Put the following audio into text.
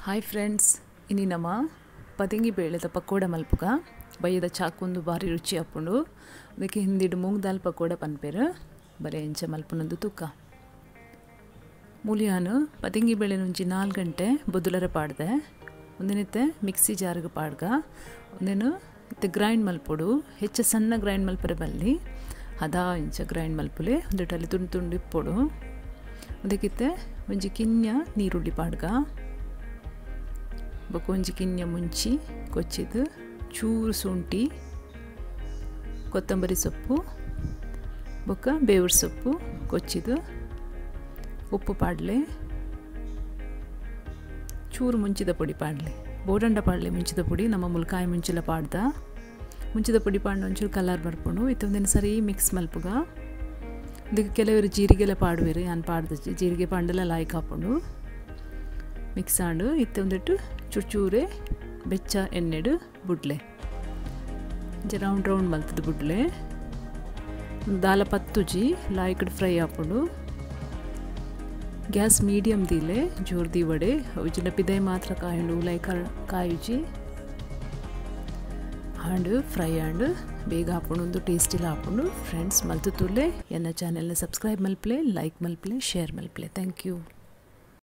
Hi friends, ಇನಿ ನಮ ಪದಿಂಗಿ ಬೇಳೆದ ಪಕೋಡ ಮಲ್ಪುಗ ಬಯ್ಯದ ಚಾಕೊಂದು ಬಾರಿ ರುಚಿ ಆಪುಂಡು. ಅದಕ್ಕೆ ಹಿಂದಿಡು ಮೂಂಗ್ ದಾಲ್ ಪಕೋಡ ಪನ್ಪೇರು. ಬರೆ ಎಂಚ ಮಲ್ಪುನಂದು ತೂಕ. ಮೂಲಿಯಾನು ಪದಿಂಗಿ ಬೇಳೆ ನುಂಚಿ 4 ಗಂಟೆ ಬೊದುಲರೆ ಪಾಡ್ದೆ. ಒಂದಿನಿತ್ತೆ ಮಿಕ್ಸಿ ಜಾರಿಗೆ ಪಾಡ್ಗ ಒಂದೇನು ಇತ್ತೆ ಗ್ರೈಂಡ್ ಮಲ್ಪೊಡು. ಹೆಚ್ಚು ಸಣ್ಣ ಗ್ರೈಂಡ್ ಮಲ್ಪರೆ ಬಲ್ಲಿ, ಹದಾ ಇಂಚ ಗ್ರೈಂಡ್ ಮಲ್ಪುಲೆ. ಒಂದಿಟ್ಟಲ್ಲಿ ತುಂಡು ತುಂಡು ಇಪ್ಪೊಡು. ಅದಕ್ಕಿತ್ತೆ ಒಂಜಿ ಕಿನ್ಯ ನೀರುಳ್ಳಿ ಪಾಡ್ಗ, ಬೊಕ ಒಂಜಿ ಕಿನ್ಯ ಮುಂಚಿ ಕೊಚ್ಚಿದು, ಚೂರು ಶುಂಠಿ, ಕೊತ್ತಂಬರಿ ಸೊಪ್ಪು, ಬೊಕ್ಕ ಬೇವಿನ ಸೊಪ್ಪು ಕೊಚ್ಚಿದು, ಉಪ್ಪು ಪಾಡ್ಲೆ, ಚೂರು ಮುಂಚಿದ ಪೊಡಿ ಪಾಡ್ಲೆ, ಬೋಡಂಡ ಪಾಡ್ಲೆ ಮುಂಚಿದ ಪೊಡಿ. ನಮ್ಮ ಮುಲ್ಕಾಯಿ ಮುಂಚಿಲ ಪಾಡ್ದ ಮುಂಚಿದ ಪೊಡಿ ಪಾಡ್ನ ಒಂಚೂರು ಕಲರ್ ಬರ್ಪುಂಡು. ಇತ್ತೊಂದಿನ ಸರಿ ಮಿಕ್ಸ್ ಮಲ್ಪುಗ. ಇದಕ್ಕೆ ಕೆಲವರು ಜೀರಿಗೆಲ್ಲ ಪಾಡುವೆರು, ಯಾನ್ ಪಾಡ್ದ ಜೀರಿಗೆ ಪಾಂಡಲ ಲಾಯ್ಕ್ ಹಾಪುಂಡು. ಮಿಕ್ಸ್ ಆಂಡು ಇತ್ತೆ ಒಂದಿಟ್ಟು ಚೂರು ಬೆಚ್ಚ ಎಣ್ಣೆಡು ಬುಡ್ಲೆ, ರೌಂಡ್ ರೌಂಡ್ ಮಲ್ತದ ಬುಡ್ಲೆ. ದಾಲ ಪತ್ತುಜಿ ಲಾಯ್ಕಡ್ ಫ್ರೈ ಆಪುಂಡು. ಗ್ಯಾಸ್ ಮೀಡಿಯಂ ದೀಲೆ, ಜೋರು ದೀವಡೆ. ಉಜ್ಜಿನ ಪಿದೈ ಮಾತ್ರ ಕಾಯುಂಡು, ಲೈಕ್ ಕಾಯುಜಿ ಆಂಡ್ ಫ್ರೈ ಆಂಡ್ ಬೇಗ ಆಪುಂಡು, ಒಂದು ಟೇಸ್ಟಿಲ ಆಪುಂಡು. ಫ್ರೆಂಡ್ಸ್ ಮಲ್ತು ತೂಲೆ, ಎನ್ನ ಚಾನೆಲ್ನ ಸಬ್ಸ್ಕ್ರೈಬ್ ಮಲ್ಪ್ಲೆ, ಲೈಕ್ ಮಲ್ಪ್ಲೆ, ಶೇರ್ ಮಲ್ಪ್ಲೆ. Thank you.